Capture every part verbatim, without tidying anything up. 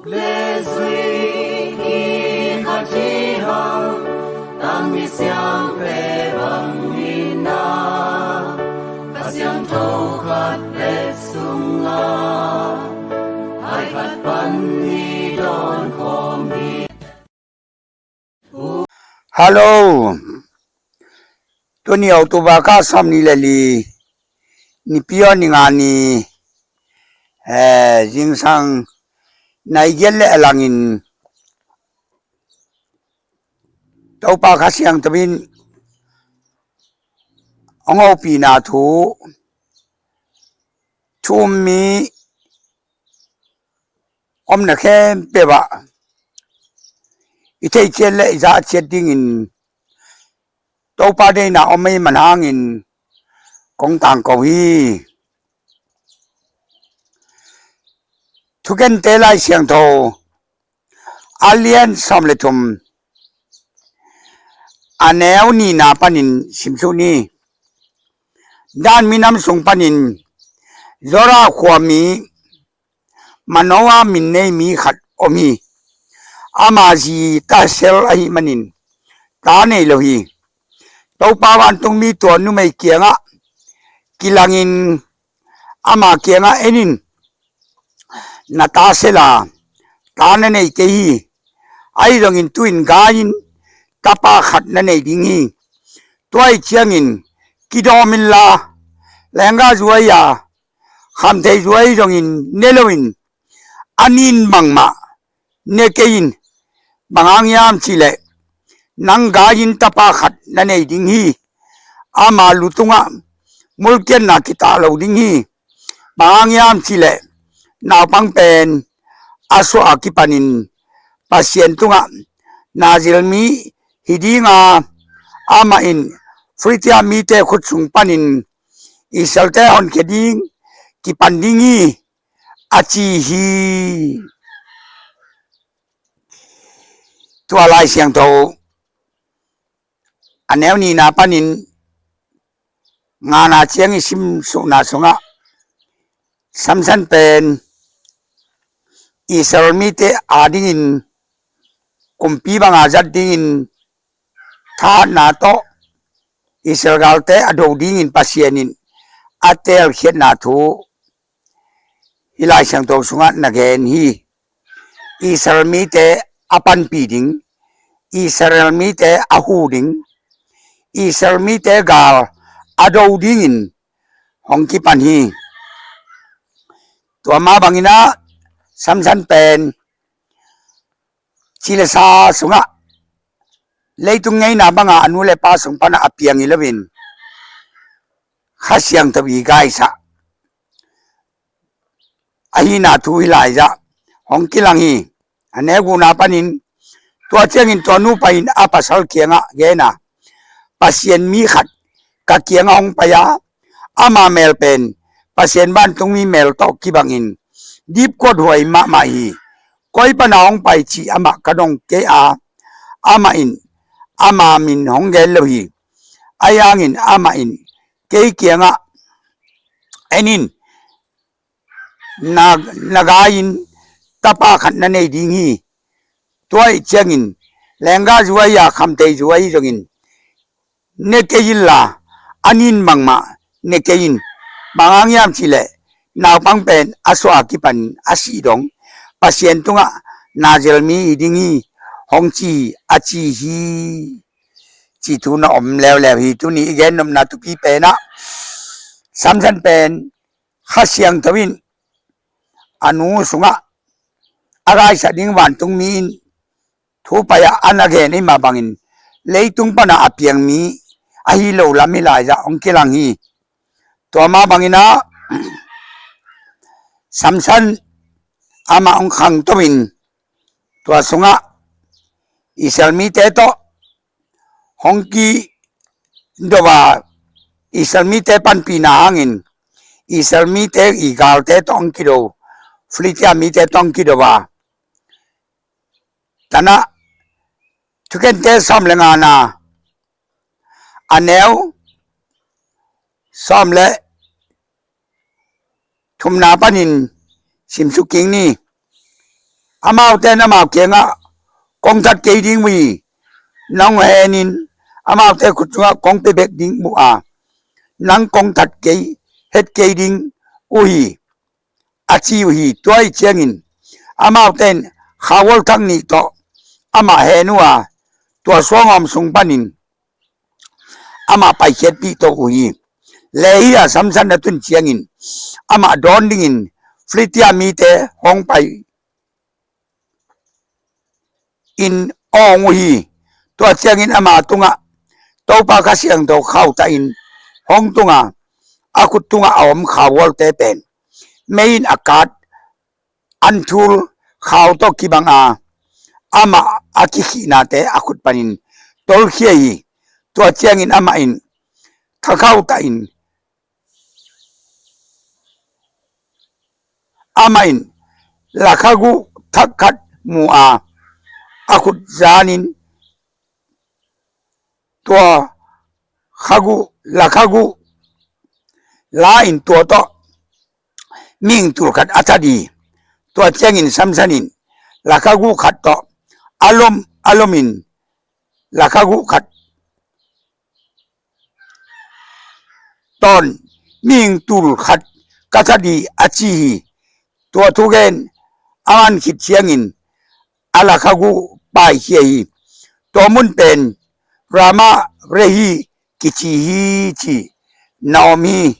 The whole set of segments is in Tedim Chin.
Le zui i khat hi hang, tang mi siang pe bang ni na, Kha Siangtho khat pek sungah, hai khat pan ni dawn khawm hi. Hello. Tuni October kha sawm ni le li, Nipi aw ni nga ni, eh, zingsang nai giat le a langin Topa Kha Siangtho in hong hopihna thu thu um mi omna khempeuh ah i theih ciat le i zah ciat dingin Topa deihna om ahih man hangin kong tangko hi. Thukente Lai Siangtho a lian sawm le thum, a neu nihna panin simsuh ni. Dan minam sung panin Zora khuami Manoa min nei mi khat om hi. Ama zi ta sel ahih manin ta nei lo hi. Topa vantungmi tua numei kiangah kilangin ama kiangah en in, na ta sel a, ta na nei kei hi. Ahi zongin tu-in gai-in tapa khat na nei ding hi. Tua ahih ciangin kidawm inla, lenggah zuai a, khamthei zuai zongin ne loin a nin bangmah ne kei in. Bang hang hiam cihleh nang gai-in tapa khat na nei ding hi. Ama lu tungah mulkiatna kitah lo ding hi. Bang hang hiam cihleh naupang pen a suah a kipanin Pasian tungah na zil mi hi ding a, amah in Filistia mite khut sung panin Israelte honkhia ding kipan ding hi, a ci hi. Tua Lai Siangtho a neu nihna panin ngana ciang i simsuhna sungah Samson pen Israel mite adingin kumpi banga zat dingin thahatna tawh Israel galte a do dingin Pasian in a teelkhiatna thu hih Lai Siangtho sungah na gen hi. Israel mite a panpih ding, Israel mite a hu ding, Israel mite gal a do dingin hong kipan hi. Tua mah bangin ah Samson pen ci le sa sungah leitung ngeina banga a nu le pa sung panah a piang hi loin Kha Siangtho i gaisah ahihna thu hih lai-ah hong kilang hi. A neu gukna panin tua ciangin tua nupa in a pasal kiangah gen a, Pasian mi khat ka kiangah hong pai a, ama mel pen Pasian vantungmi mel tawh kibangin dipkuat huai mahmah hi. Koi pana hong pai cih amah ka dong kei a, amah in ama min hong gen lo hi. Ahi hangin amah in kei kiangah en in, na, na gai-in tapa khat na nei ding hi. Tua ahih ciangin lenggah zuai a, khamthei zuai zongin ne kei inla, a nin bangmah ne kei in. Bang hang hiam cihleh naupang pen a suah a kipan a sih dong Pasian tungah na zil mi hi ding hi, hong ci hi, a ci hi. Cih thu na om leuleu hi. Tuni i gen nopna thupi pen ah Samson pen Kha Siangtho in a nu sungah a gaisak ding vantungmi in thu pai-ah a na gen ahih mah bangin leitung pana a piang mi ahi lo lam hih lai-ah hong kilang hi. Tua mah bangin ah Samson amah hong khangto in tua sungah Israel mite tawh hong kido a, Israel mite panpihna hangin Israel mite i galte tawh hong kido, Filistia mite tawh hong kido a. Tanah Thukente sawm le ngana a neu sawm le thumna panin simsuk kik ni. Amaute in amau kiangah, "Kong that kei ding uh hi. Nang henin amaute khut sungah kong pia bek ding uh a, nang kong that kei, het kei ding uh hi," a ci uh hi. Tua ahih ciangin amaute in khauhual thak nih tawh amah hen uh a, tua suangawm sung panin amah paikhiatpih to uh hi. Lehi-ah Samson na tun ciangin amah dawn dingin Filistia mite hong pai in awng uh hi. Tua ciangin ama tungah Topa Kha Siangtho khauhtah in hong tunga, a khut tungah a om khauhualte pen mei in a kat an thul khau tawh kibang a, amah a kikhihnate a khut panin tolkhia hi. Tua ciangin amah in kha khauhtah in, amah in lakhaguh thak khat mu a, a khut zanin tua khaguh, lakhaguh la-in tua tawh mihing tul khat a that hi. Tua ciangin Samson in lakhaguh khat tawh a lom, a lomin lakhaguh khat tawh mihing tul khat ka that hi, a ci hi. Tua thugen a man khit ciangin a lakhaguh paikhia hi. Tua mun pen Ramah Lehi kici hi, ci na om hi.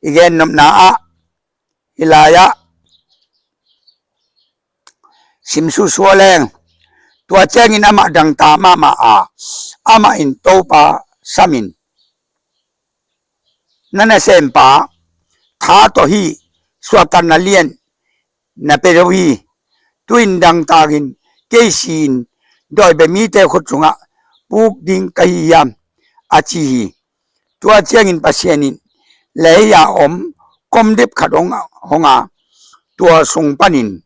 I gen nopna ah hih lai-ah sim suhsuh leng. Tua ciangin amah dangtak mahmah a, amah in Topa samin, "Na nasempa tha tawh hih suahtakna lian na pia zo hi. Tu-in dangtakin kei si-in dawibia mite khut sungah puk ding ka hi hiam?" a ci hi. Tua ciangin Pasian in Lehi-ah om komdip khat hong, hong a, tua sung panin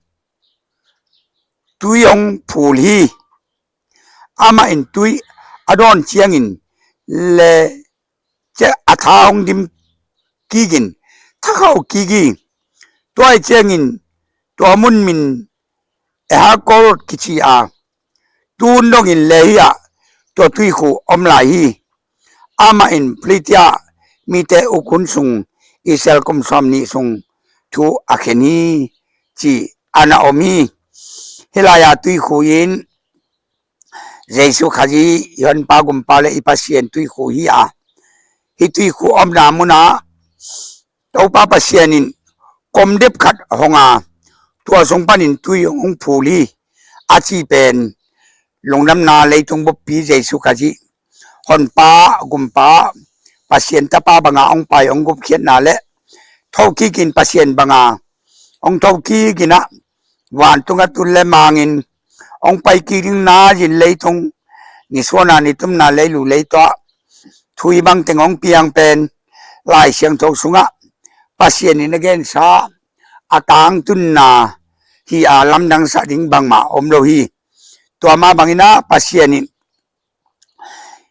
tui hong phul hi. Amah in tui a dawn ciangin le ciah a tha hong dim kikin thakhauh kik hi. Tua ahih ciangin tua mun min Eshkol kici a, tun dongin Lehi-ah tua tuikhuh om lai hi. Amah in Filistia mite uk hun sung Israel kum sawmnih sung thu a khen hi, ci a na om hi. Hih lai-a tuikhuh in Jesu Khazih i Honpa, Gumpa le i Pasian tuikhuh hi a, hih tuikhuh omna munah Topa Pasian in komdip khat hong a, tua sung panin tui hong phul hi, a ci pen lungdamna leitung buppi Jesu Khazih Honpa, Gumpa, Pasian Tapa banga hong pai, hong gupkhiatna le thokikin Pasian banga hong thokikin ah, vantungah tun le mangin hong pai kik ding na zin leitung, nisuahna nitumna leilu leitawh thu hih bangteng hong piang pen Lai Siangtho sungah Pasian in a gensa a tangtunna hi a, lamdangsak ding bangmah om lo hi. Tua mah bangin ah Pasian in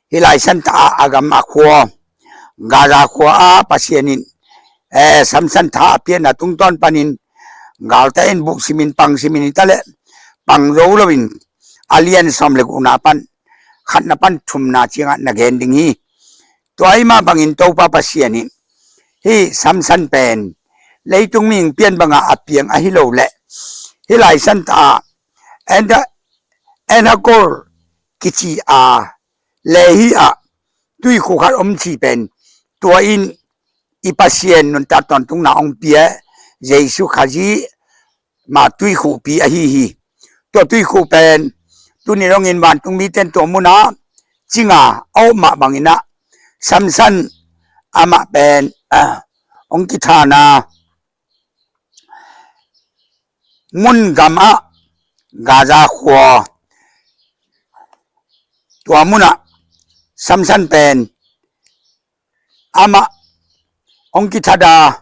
hih lai santa ah a gam a khua, Gaza khua ah Pasian in, eh, Samson tha a piakna tungtawn panin galte in buh simin pang simin hi ta leh pang zo loin a lian sawm le guhna pan khatna pan thumna ciangah na gen ding hi. Tua ahih mah bangin Topa Pasian in hih Samson pen leitung mihing pian banga a piang ahi lo leh hih lai santa ah Enda, Eshkol kici a, Lehi-ah tuikhuh khat om ci pen tua in i Pasian nuntak tawntungna hong pia Jesu Khazih mah tuikhuhpi ahi hi. Tua tuikhuh pen tuni dongin vantung mite in tua munah cinga a om mah bangin ah Samson amah pen, ah, hong kithana mun gam ah Gaza khua, tua munah Samson pen amah hong kithat a,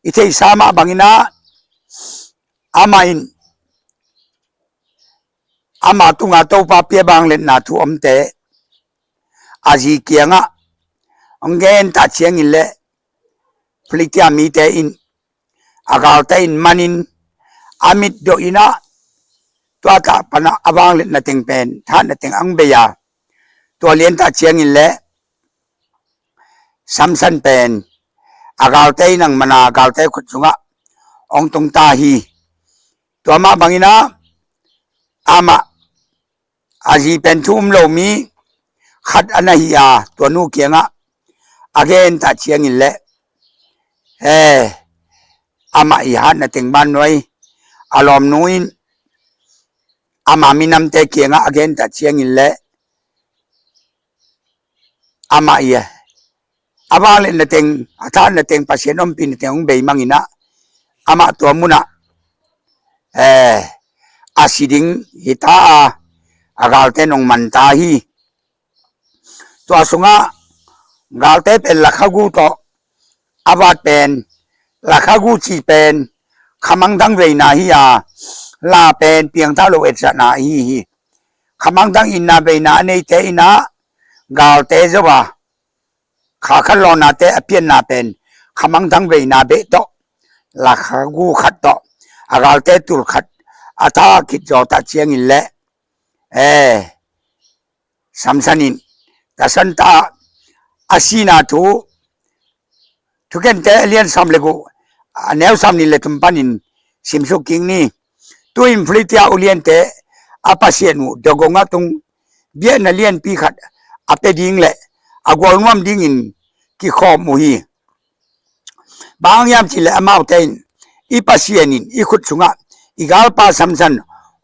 i theihsa mah bangin ah amah in ama tunga Topa pia vangliatna thu omte a zi kiangah hong gen ta ciangin le Filistia mite in a galte in manin a mit dawh in ah Tua tah panah a vangliatna teng pen, thahatna teng ang bei a, tua liantah ciangin le Samson pen a galte in nangmana galte khut sungah hong tungta hi. Tua mah banginah amah a zi pen thu um lo mi khat a na hi a, tua nu kiangah a gentah ciangin le, he, amah i hatna teng bannuai a lawmnu in ama minamte kiangah a gentah ciangin le amah i a vangliatna teng, a thahatna teng, Pasian ompihna teng hong bei manginah amah tua munah, eh, a si ding hi ta a, a galte nong manta hi. Tua sungah galte pen lakhagu tawh a vat pen, lakhagu ci pen khamangthang veina hi a, la pen piangthak lo etzahna ahi hi. Khamangthang itna veina a neite inah galte zo a, kha khat lawnate a pianna pen khamangthang veina beh tawh, lakhagu khat tawh a galte tul khat a tha khit zawtah ciangin le, eh, Samson in tasanta a sihna thu, Thukente a lian sawm le guk, a neu sawmnih le thum panin simsuk kik ni. Tu-in Filistia uliante a pasian uh Dagon a tung biakna lianpi khat a pia ding le a gualnuam dingin kikhawm uh hi. Bang hang hiam cih leh amaute in, "I Pasian in i khut sungah i galpa Samson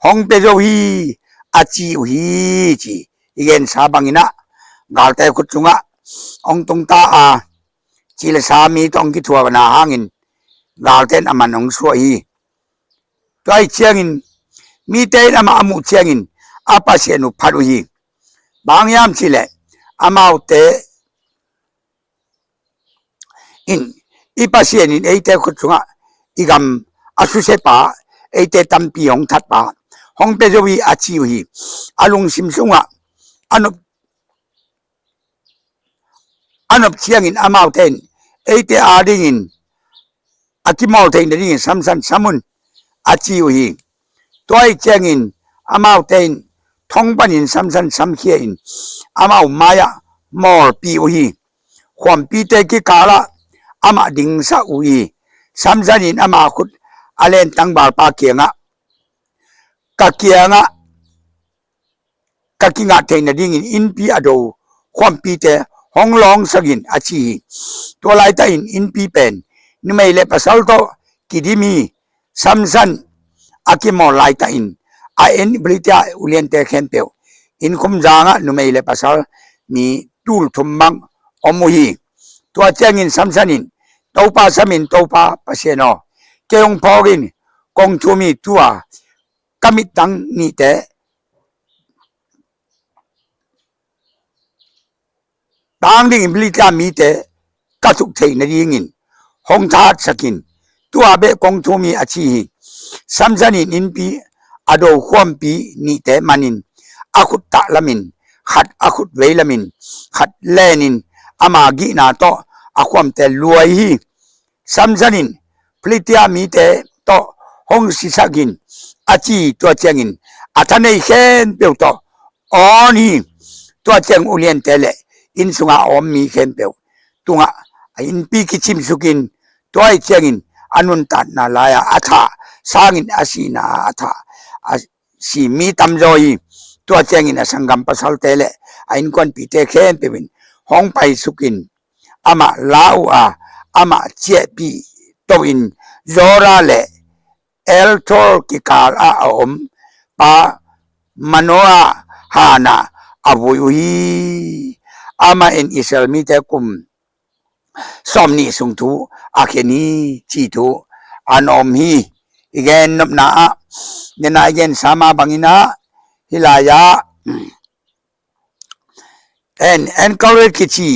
hong pia zo hi," a ci uh hi, ci i gensa banginah galte khut sungah hong tungta a, ci le sa mi tawh hong kithuahna hangin galte in a man hong suah hi. Tua ahih ciangin mite in amah a muh ciangin a pasian uh phat uh hi. Bang hang hiam cih leh amaute in, "I Pasian in eite khut sungah i gam a susia pa, eite tampi hong that pa hong pia zo hi," a ci uh hi. A lungsim sungah a nop, a nop ciangin amaute in, "Eite adingin a kimawl theih nadingin Samson sam un," a ci uh hi. Tua ahih ciangin amaute in thong panin Samson samkhia in amau mai-ah mawlpih uh hi. Khuampite kikalah amah dingsak uh hi. Samson in ama khut a len tangvalpa kiangah, "Ka kiangah ka kingah theih nadingin innpi a do khuampite hong lawngsak in," a ci hi. Tua laitakin innpi pen numei le pasal tawh kidim hi. Samson a kimawl laitakin a en Filistia uliante khempeuh inn khumzangah numei le pasal mi tul thum bang om uh hi. Tua ciangin Samson in, "Topa sam in, Topa Pasian aw, kei hong phawk in, kong thum hi. Tua ka mittang nihte tang dingin Filistia mite ka thuk theih nadingin hong thahatsak in, tua beh kong thum hi," a ci hi. Samson in innpi a do khuampi nihte manin a khut tah lamin khat, a khut vei lamin khat lenin ama gihna tawh a khuamte luai hi. Samson in, "Filistia mite tawh hong sisak in," a ci. Tua ciangin a tha nei khempeuh tawh awn hi. Tua ciang uliante le inn sunga a om mi khempeuh tungah a innpi kicimsuk in, tua ahih ciangin a nuntakna lai-a a thah sangin a sihna a thah a si mi tamzaw hi. Tua ciangin a sanggam pasalte le a innkuanpihte khempeuh in hong paisuk in amah la uh a, amah ciahpih to in Zora le Estaol kikal ah a om pa Manoah hanah a vui uh hi. Amah in Israel mite kum sawmnih sung thu a khen hi, ci thu an om hi. I gen nopna ah, nena i gen sama bangin ah, hih lai-ah En, En Karet kici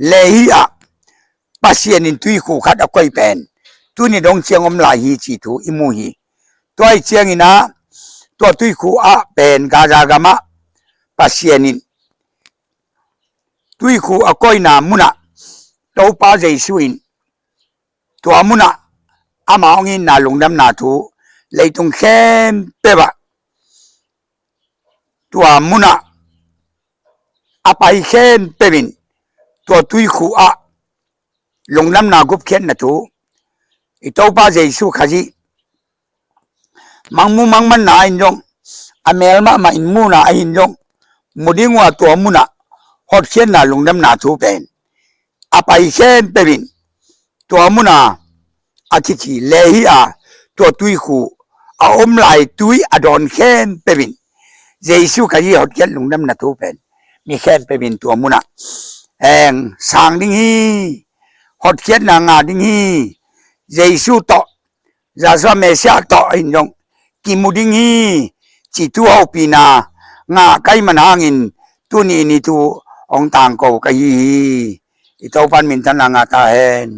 Lehi ah Pasian in tuikhu khat a koi pen tuni dong ciang om lai hi, ci thu i mu hi. Tua ih ciangin ah, tua tuikhu ah pen Gaza gam ah Pasian in tuikhu a koina mun ah Topa Jesu in tua mun ah ama hong itna lungdamna thu leitung khempeuh ah, tua munah a pai khempeuh in tua tuikhuh ah lungdamna gupkhiatna thu, i Topa Jesu Khazih mangmu mangmanna ahi zong, a mel mahmah in muna ahi zong, mu ding uh a tua munah hotkhiatna lungdamna thu pen a pai khempeuh in tua muna a kici le hi a, tua tuikhuh a om lai tui a dawn khempeuh in Jesu Khazih hotkhiat lungdamna thu pen mi khempeuh in tua munah eng sang ding hi, hotkhiatna ngah ding hi. Jesu tawh, Joshua Messiah tawh ahi zong kimu ding hi, ci thu hopihna ngah ka hih man hangin tuni ni thu hong tangko ka hi hi. I Topan minthanna ngah ta hen.